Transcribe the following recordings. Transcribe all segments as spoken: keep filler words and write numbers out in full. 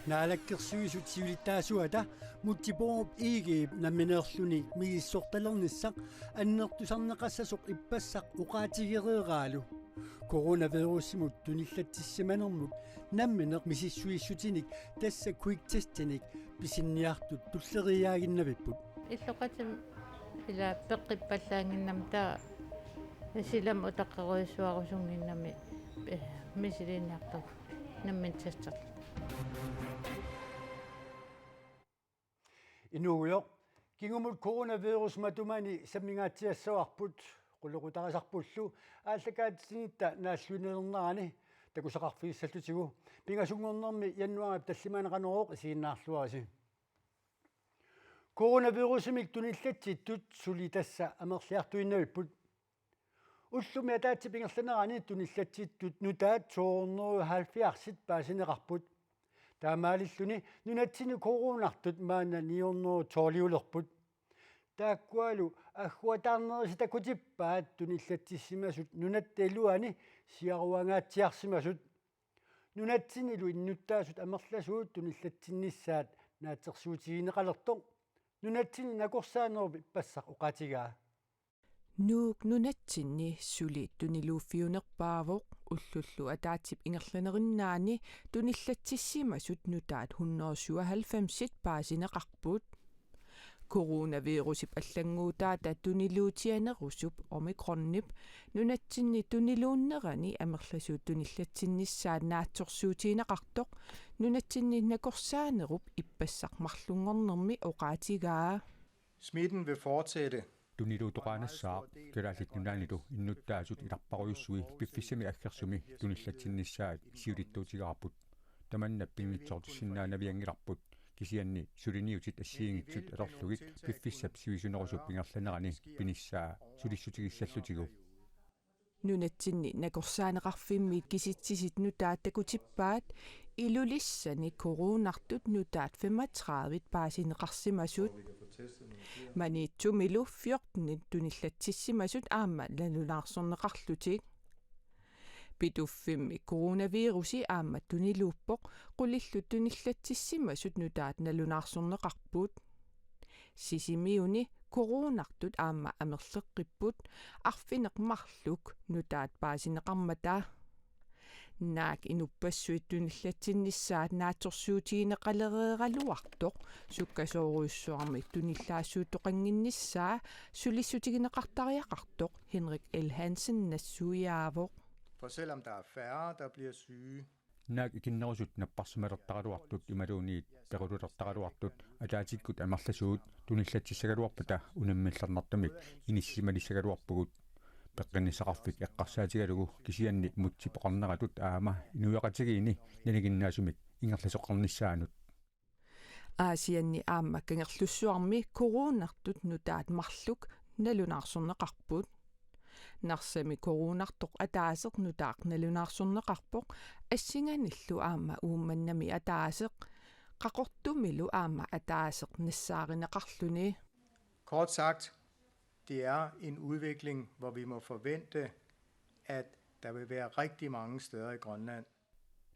Naalakkersuisut siulittaasuata Múte Bourup Egedep nammineerluni misissortalernissaq annertusarneqassasoq ippassaq oqaatigereeraalu coronavirusimut tunillatsissimanermut nammineq misissuissutinik, tassa quick testinik, pisiniartut tulleriiaaginnavipput. Illoqatima ila peqqippallaannginnami taava silami utaqqiruissuarusunnginnami, eh, misiliiniartarpoq nammineq testerluta. Inuugujoq, kingumut coronavirus matumani sammingaatsiassavarput, qulequtarisarpullu aallakaatitsinitta naalluinnalernerani takusaqarfigissallutigu. Pingasunngornermi januaarip tallimaani Qanorooq isiginnaarluarisi. Coronavirusimik tunillatsittut suli tassa amerliartuinnavipput. Ullumi ataatsip ingerlanerani tunillatsittut nutaat to hundrede og halvfjerds paasineqarput. Taamaalilluni nunatsinni coronartut maanna ni hundrede og tolviulerput. Taakkualu agguataarnerisa takutippaat tunillatsissimasut nunatta iluani siaruangaatsiarsimasut. Nunatsinnilu innuttaasut amerlasuut tunillatsinnissaat naatsorsuutigineqalertoq nunatsinni nakorsaanerup ippassaq oqaatigaa. Nuuk nunatsinni suli tuniluuffiunerpaavoq, ullullu ataatsip ingerlanerinnaani tunillatsissimasut nutaat hundrede syvoghalvfemsit paasineqarput. Coronavirusip allannguutaata tuniluutianerusup omikronip nunatsinni tuniluunnerani amerlasuut tunillatsinnissaat naatsorsuutigineqartoq nunatsinni nakorsaanerup ippassaq marlunngornermi oqaatigaa. Smitten vil fortsætte. Tuniluutoqaanassaaq. Kalaallit Nunaannilu innuttaasut ilarparujussui piffissami aggersumi tunillatsinnissaat siulittuutigaarput. Tamanna pinngitsoortissinnaanavianngilarput, kisianni suliniutit assigiinngitsut atorlugit piffissap sivisunerusup ingerlanerani pinissaa sulissutigissallutigu. Nunatsinni nakorsaaneqarfimmiit kisitsisit nutaat takutippaat Ilulissani coronartut nutaat femogtredive paasineqarsimasut. Maniitsumilu fjorten tunillatsissimasut aamma nalunaarsorneqarlutik. Pituffimmi coronavirusi aamma tuniluuppoq, qulillu tunillatsissimasut nutaat nalunaarsorneqarput. Sisimiuni coronartut aamma amerleqqipput, arfineq-marluk nutaat paasineqarmata. Naak inuppassuit tunillatsinnissaat naatsorsuutigineqalereeraluartoq sukkasoorujussuarmik tunillaassuuttoqannginnissaa sulissutigineqartariaqartoq Henrik L. Hansen nassuiaavoq. For selvom der er færre, der bliver syge, Naak ikinnerusut napparsimalertaraluartut imaluunniit perulertaraluartut, ataatsikkut amerlasuut tunillatsissagaluarpata unammillernartumik inissisimalissagaluarpugut. Peqqinnissaqarfik eqqarsaatigalugu, kisianni Mutep oqarneratut aamma inuiaqatigiinni nalinginnaasumik ingerlasoqarnissaanut. Aasianni aamma Kangerlussuarmi coronartut nutaat marluk nalunaarsorneqarput. Narsami coronartoq ataaseq nutaaq nalunaarsorneqarpoq, assinganillu aamma Uummannami ataaseq, Qaqortumilu aamma ataaseq nassaarineqarluni. Kort sagt, det er en udvikling, hvor vi må forvente, at der vil være rigtig mange steder i Grønland,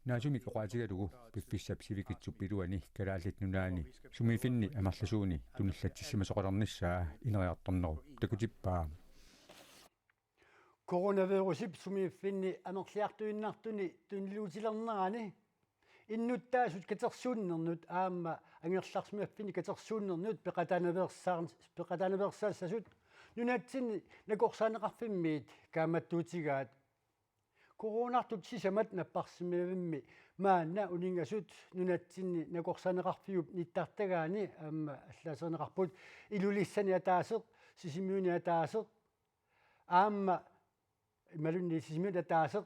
Naasumik oqaatigalugu piffissap sivikitsup iluani Kalaallit Nunaanni sumiiffinni amerlasuuni tunillatsissimasoqalernissaa ineriartornerup takutippaa. Coronavirusip sumiiffinni amerliartuinnartuni tuniluutilernerani innuttaasut katersuunnernut aamma angerlarsimaffinni katersuunnernut peqataanaveersaar-, peqataanaveersaassasut nunatsinni nakorsaaneqarfimmiit kaammattuutigaat. Coronartut sisamat napparsimavimmi maanna uninngasut nunatsinni nakorsaaneqarfiup nittartagaani aamma allaaserineqarput Ilulissani ataaseq, Sisimiuni ataaseq, aamma imaluunniit Sisimiuni ataaseq,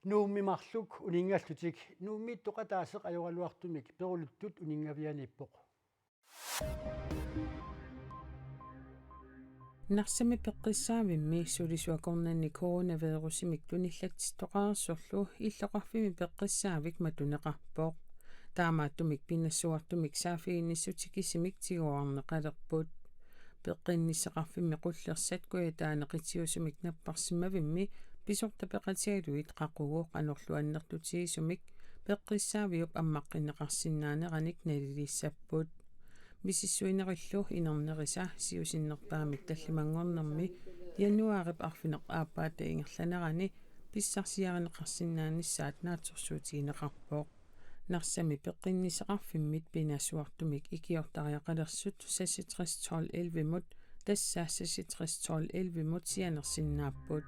Nuummi marluk uninngallutik, Nuummiittoq ataaseq ajoraluartumik peruluttut uninngavianiippoq. Narsami peqqissaavimmi sulisut akornanni coronavirusimik tunillatsittoqareersorlu illoqarfimmi peqqissaavik matuneqarpoq. Taamaattumik pinassuartumik saaffiginnissutit kisimik tiguarneqalerput. Peqqinnissaqarfimmi qullersat Kujataani qitiusumik napparsimavimmi pisortat peqatigalugit qaqugu qanorlu annertutigisumik peqqissaaviup ammaqqinneqarsinnaaneranik nalilissapput. Misissuinerillu inernerisa siusinnerpaamik tallimanngornermi januaarip arfineq-aappaata ingerlanerani pissarsiarineqarsinnaanissaat naatsorsuutigineqarpoq. Narsami peqqinnissaqarfimmit pinasuartumik ikiortariaqalersut seksogtres tolv elleve-mut tassa seksogtres tolv elleve-mut sianersinnaapput.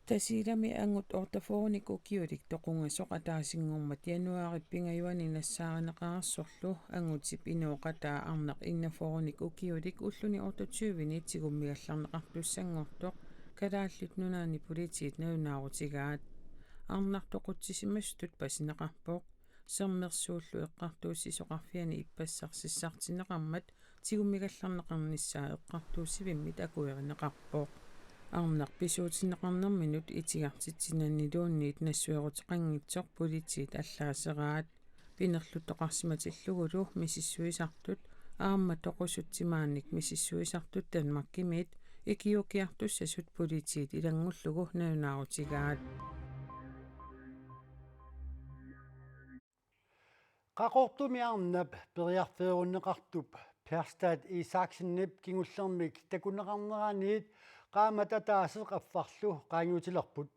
Tasiilami angut otteogfyrrenik ukiulik toqungasoq ataasinngormat januaarip pingajuani nassaarineqareersorlu angutip inooqataa arnaq enogfyrrenik ukiulik ulluni otteogtyvenik tigummigallarneqartussanngortoq Kalaallit Nunaanni Politiit nalunaarutigaat. Arnaq toqutsisimasutut pasineqarpoq. Sermersuullu eqqartuussisoqarfiani ippassaq sassartinneqarmat tigummigallarneqarnissaa eqqartuussivimmit akuerineqarpoq. Arnaq pisuutinneqarnerminut itigartitsinaniluunniit nassueruteqanngitsoq politiit allaaseraat. Pinerluttoqarsimatillugulu misissuisartut aamma toqusut timaannik misissuisartut Danmarkimiit ikiuukkiartussasut politiit ilanngullugu nalunaarutigaat. Qaqortumi arnap periarfeerunneqartup Per Stad Isaksenip kingullermik takuneqarneraniit qaammat ataaseq affarlu qaangiutilerput.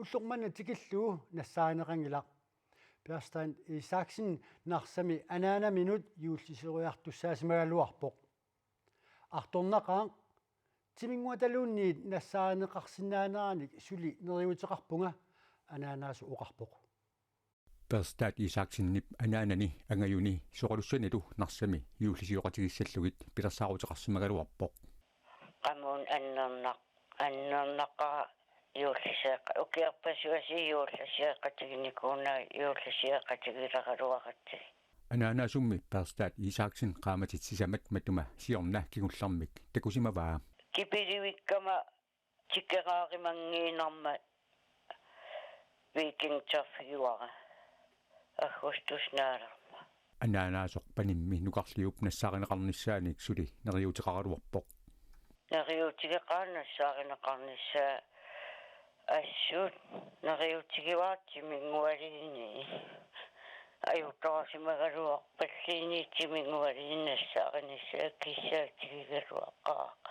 Ulloq manna tikillugu nassaarineqanngilaq. Per Stad Isaksen Narsami anaanaminut juullisioriartussaasimagaluarpoq. Artornaqaaq, timinnguataluunniit nassaarineqarsinnaaneranik suli neriuuteqarpunga, anaanaasoq oqarpoq. Per Stad Isaksenip anaanani angajuni soralussanilu Narsami juullisioqatigissallugit pilersaaruteqarsimagaluarpoq. Qamuuna annernaq-, annernaqaaq juullisioqa-, ukiorpassuarni juullisioqatiginikuunanga juullisioqatigileraluaratsigit. Anaanaasummi Per Stad Isaksen qaammatit sisamat matuma siorna kingullermik takusimavaa. Kipilivikkama tikeraarumanngiinnarmat weekendserfigaara aggustip naalerma. Anaanaasoq panimmi nukarliup nassaarineqarnissaanik suli neriuuteqaraluarpoq. Neriuutigeqaaq nassaarineqarnissaa assut neriuutigivara timinngualiini. Ajutoorsimagaluarpalluunniit timinngualiini nassaarinissaa kissaatigigaluaqaaq.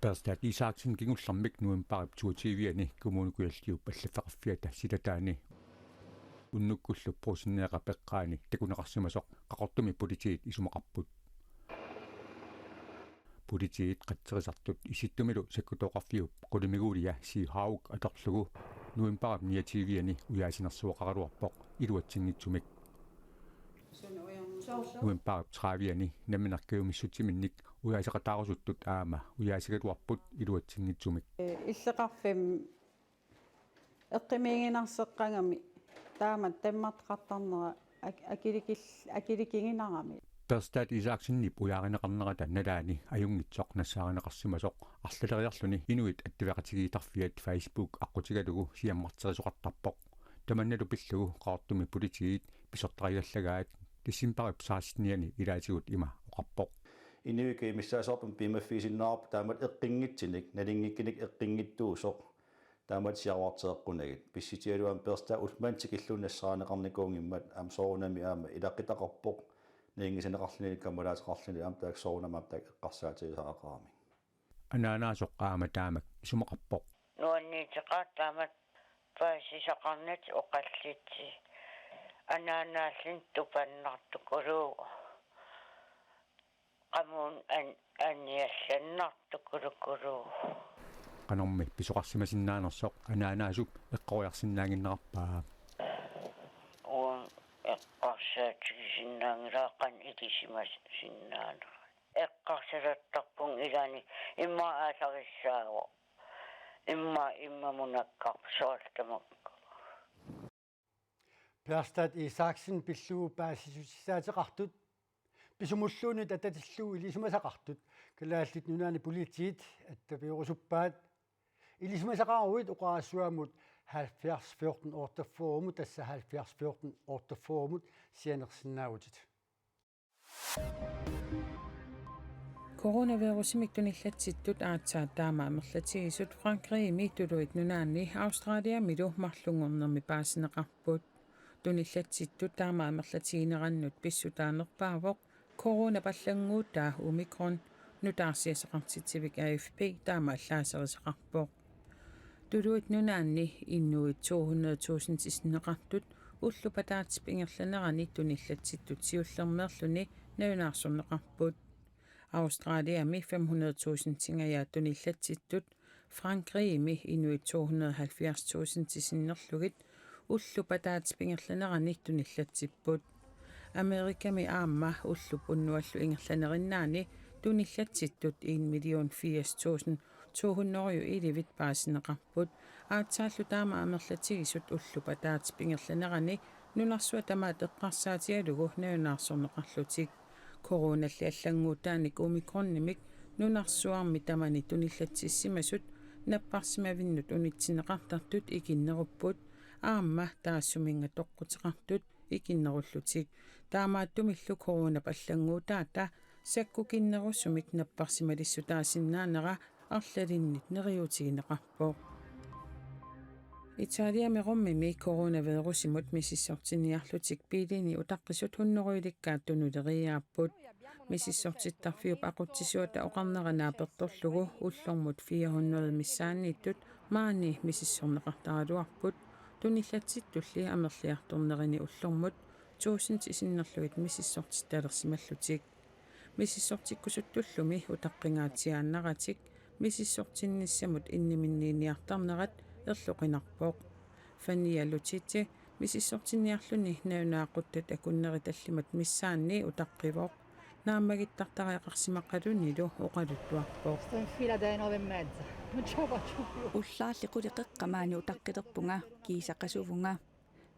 Per Stad Isaksen kingullermik novembarip toogtyve-ani Kommune Kujalliup allaffeqarfiata silataani unnukkullu puusinneeqa peqqaani takuneqarsimasoq Qaqortumi politiit isumaqarput. Politiit qatserisartut Issittumilu sakkutooqarfiup qulimiguulia Sea Hawk atorlugu novembarip niogtyve-ani ujaasinersuaqaraluarpoq iluatsinngitsumik. Novembarip tredive-ani nammineq kajumissutiminnik ujaaseqataarusuttut aamma ujaasigaluarput iluatsinngitsumik. Illeqarfimmi eqqumiiginarseqqagami taamatut tammarteqartarnera ak-, akilikil-, akilikiginarami. Per Stad Isaksenip ujaarineqarnerata nalaani ajunngitsoq nassaarineqarsimasoq arlaleriarluni inuit attaveqatigiittarfiat Facebook aqqutigalugu siammarterisoqartarpoq. Tamannalu pillugu Qaqortumi politiit pisortariallagaat decembarip seksten-iani ilaatigut ima oqarpoq. Inuit kajumissaasoqartumik piumaffigisinnaarput taamatut eqqunngitsunik, nalunngikkunik eqqunngitsuusoq. Taamatut siaruarteqqunagit. Pissutigalugu Per Stad ulloq manna tikillugu nassaarineqarnikuunngimmat aamma soorunami aamma ilaquttaqarpoq. Nalunngisaneqarluni, kammalaateqarluni aamma taakku soorunami aamma taakku eqqarsaatigisariaqaramik. Anaanaasoq aamma taamak isumaqarpoq. Nuanniitseqaaq taamatut paasisaqarnata oqallitsisoq. Anaanaalluni tupannartukuluuvoq. Qamuuna an-, anniallannartukuluuvoq. Qanormi pisoqarsimasinnaanersoq anaanaasup eqqoriarsinnaannginnerarpaa. Uanga eqqarsaatigisinnaanngilara qanoq ilisimasinnaanera. Eqqarsalertarpunga ilaanni immaqa aallarissaavoq. Immaqa immaqa munakkarpoq soorlu tamakku. Per Stad Isaksen pillugu paasissutissaateqartut, pisumulluunniit atatillugu ilisimasaqartut, Kalaallit Nunaanni politiit attavigerusuppaat. Ilisimasaqaruit oqarassuarmut halvfjerds fjorten otteogfyrre-mut, tassa halvfjerds fjorten otteogfyrre-mut sianersinnaavutit. K Coronavirusimik tunillatsittut aatsaat taama amerlatigisut Frankrigimi, Tuluit Nunaanni Australiamilu marlunngornermi paasineqarput. Tunillatsittut taama amerlatiginerannut pissutaanerpaavoq coronap allannguutaa Omicron, nutaarsiassaqartitsivik A F P taama allaaserisaqarpoq. Tuluit Nunaanni inuit to hundrede tusind sinneqartut ullup ataatsip ingerlanerani tunillatsittut siullermeerluni nalunaarsorneqarput. Australiami fem hundrede tusind singajaat tunillatsittut, Frankrigimi inuit to hundrede halvfjerds tusind sinnerlugit ullup ataatsip ingerlanerani tunillatsipput. Amerikami aamma ullup unnuallu ingerlanerinnaani tunillatsittut en million firs tusind to hundrede elleve paasineqarput, aatsaallu taama amerlatigisut ullup ataatsip ingerlanerani nunarsuaq tamaat eqqarsaatigalugu nalunaarsorneqarlutik. Coronalli allannguutaanik Omicronimik nunarsuarmi tamani tunillatsissimasut napparsimavinnut unitsinneqartartut ikinnerupput, aamma taassuminnga toqquteqartut ikinnerullutik. Taamaattumillu coronap allannguutaata sakkukinnerusumik napparsimalissutaasinnaanera arlalinnit neriuutigineqarpoq. Italiami Romimi coronavirusimut misissortinniarlutik biilinik utaqqisut hunnorujulikkaat tunuleriiaapput. Misissortittarfiup aqutsisuata oqarnera naapertorlugu ullormut fire hundrede missaanniittut maani misissorneqartaraluarput, tunillatsittulli amerliartornerini ullormut tusind sinnerlugit misissortittalersimallutik. Misissortikkusuttullumi utaqqingaatsiaannaratik misissortinnissamut inniminniiniartarnerat erloqinarpoq. Fania Lutiti misissortinniarluni nalunaaquttat akunneri tallimat missaanni utaqqivoq. Naammagittartariaqarsimaqalunilu oqaluttuarpoq. Sto in fila da e nove e mezza, non ce la faccio più. Ullaarli qulit qeqqat maani utaqqilerpunga, kiisa qasuvunga.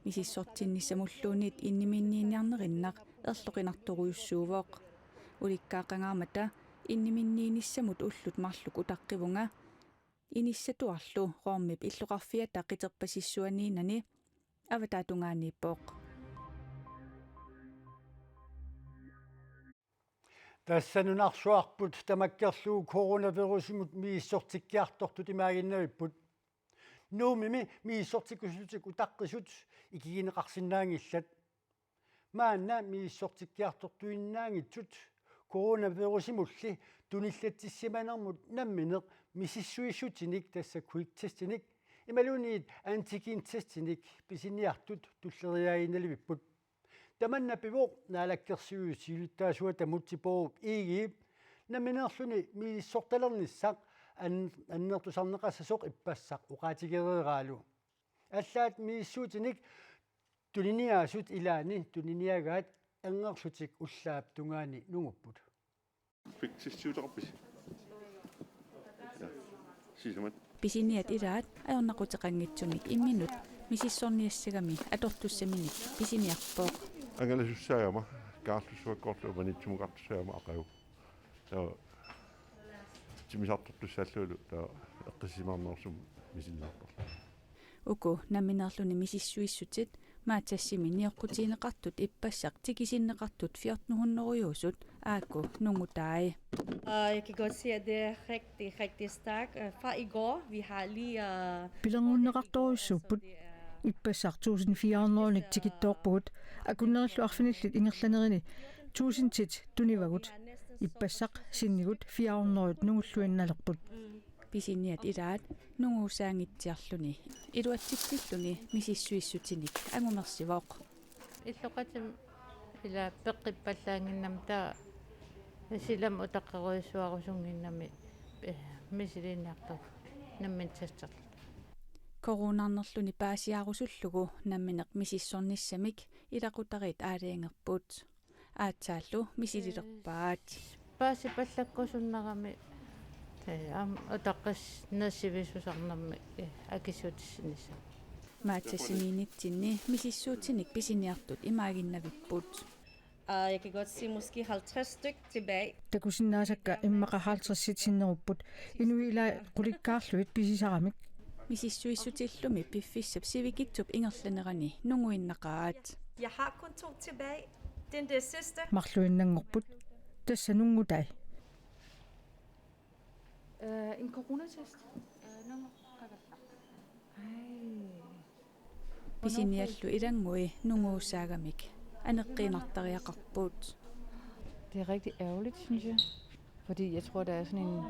Misissortinnissamulluunniit inniminniiniarnerinnaq erloqinartorujussuuvoq. Ulikkaaqangaarmata inniminniinissamut ullut marluk utaqqivunga. Inissatuarlu Romip illoqarfiata qiterpasissuaniinnani avataatungaaniippoq. Tassa nunarsuarput tamakkerlugu coronavirusimut misissortikkiartortut imaaginnavipput. Nuummi misissortikkusuttutik utaqqisut ikigineqarsinnaanngillat. Maanna misissortikkiartortuinnaanngitsut coronavirusimulli tunillatsissimanermut nammineq misissuissutinik, tassa quick-testinik imaluunniit antigen-testinik pisiniartut tulleriiaaginnalivipput. Tamanna pivoq naalakkersuisut siulittaasuata Múte Bourup Egedep nammineerluni misissortalernissaq an-, annertusarneqassasoq ippassaq oqaatigereeraalu. Allaat misissuitinik tuniniaasut ilaanni tuniniagaat angerlutik ullaap tungaani nungupput. Quick-testiuteqarpisi? Ja. Sisamat. Pisiniat ilaat ajornaquteqanngitsunik imminut misissorniassagami atortussaminik pisiniarpoq. Angalasussaagama, kaarlussuakkoorlu maniitsumukartussaagama aqagu. Taava timmisartortussaallugulu taava eqqissisimaarnerussumik misiliinnartarlugu. Uku nammineerluni misissuissutit Matasimi nioqqutigineqartut ippassaq tikisinneqartut fjorten hundredeusut aaku nungutai. Og jeg kan godt se, at det er rigtig, rigtig stærkt. Øh, fra i går, vi har lige, øh, Pilerngunneqartorujussuupput. Ippassaq tusind fire hundredenik tikittoorpugut. Akunnerillu arfinillit ingerlanerini tusindit tunivagut. Ippassaq sinnigut fire hundrede nungulluinnalerput. Pisiniat ilaat nunguusaanngitsiarluni iluatsitsilluni misissuissutinik angumersivoq. Illoqatima ila peqqippallaannginnami taava silami utaqqerujussuarusunnginnami, eh, misiliiniartarpoq nammineq testerluta. Coronarnerluni paasiarusullugu nammineq misissornissamik ilaqutariit aalajangerput. Aatsaallu misililerpaat. Paasipallakkusunnerami, eh, aamma utaqqis-, nassivisusarnermi, eh, akissutissinissaq. Matasimiinnitsinni misissuutinik pisiniartut imaaginnavipput. Og jeg kan godt se måske halvtreds styk tilbage. Takusinnaasakka immaqa halvtredsit sinnerupput, inuit ilaat qulikkaarlugit pisisaramik. Misissuissutillumi piffissap sivikitsup ingerlanerani nunguinnaqaat. Jeg har kun to tilbage. Den der sidste. Marluinnanngorput. Tassa nungutai. Øh, en coronatest. Øh, nunguqqagallarpoq. Pisiniallu ilanngui nunguussaagamik aneqqiinnartariaqarput. Det er rigtig ærgerligt, synes jeg. Fordi jeg tror, der er sådan en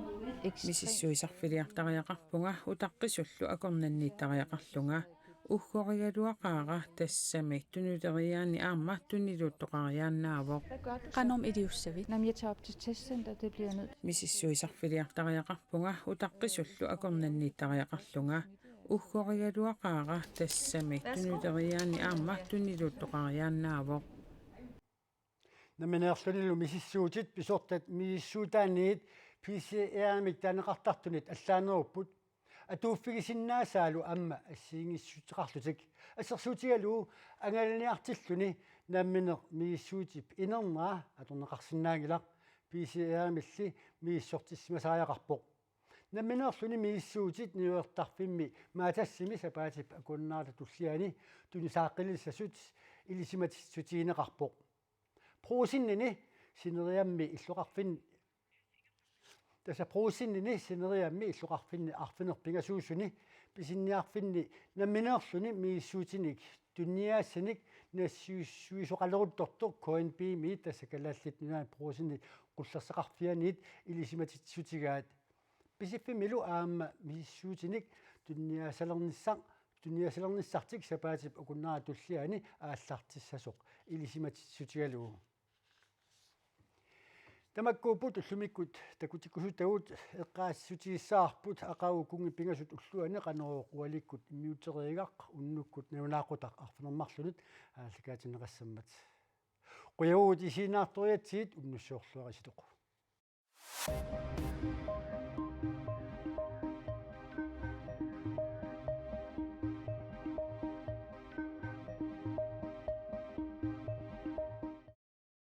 ekstrem... Misissuisarfiliartariaqarpunga utaqqisullu akornanniittariaqarlunga. Uggorigaluaqaara tassami tunuleriaani aamma tuniluuttoqariaannaavoq. Qanormi iliussavit? Nå, men jeg tager op til testcenter, det bliver jeg nødt til. Misissuisarfiliartariaqarpunga utaqqisullu akornanniittariaqarlunga. Uggorigaluaqaara tassami tunuleriaani aamma tuniluuttoqariaannaavoq. Nammineerlunilu misissuutit pisortat misissuutaanniit P C R-imik taaneqartartunit allaanerupput. Atuuffigisinnaasaalu aamma assigiinngissutseqarlutik. Assersuutigalugu angalaniartilluni nammineq misissuutip inernera atorneqarsinnaanngilaq, P C R-imilli misissortissimasariaqarpoq. Nammineerluni misissuutit niuertarfimmi Matasimi sapaatip akunnerata tulliani tunisaaqqilissasut ilisimatissutigineqarpoq. Brugsenini sineriammi illoqarfin-, tassa Brugsenini sineriammi illoqarfinni arfineq-pingasuusuni pisiniarfinni nammineerluni misissuutinik tuniniaassanik nassiussuisoqaleruttortoq K N P-mi, tassa Kalaallit Nunaanni Brugsenit qullersaqarfianiit, ilisimatissutigaat. Pisiffimmilu aamma misissuutinik tuniniaasalernissaq, tuniniaasalernissartik sapaatip akunnerata tulliani aallartissasoq ilisimatissutigalugu. Tamakkuupput ullumikkut takutikkusutagut. Eqqaasitsissutigissavarput aqagu kunngi pingasut ulluanni Qanorooq ualikkut immiuteriigaq unnukkut nalunaaqutaq arfineq-marlunut aallakaatinneqassammat. Qujavugut isiginnaartoriatsigit, unnussiorluarisi.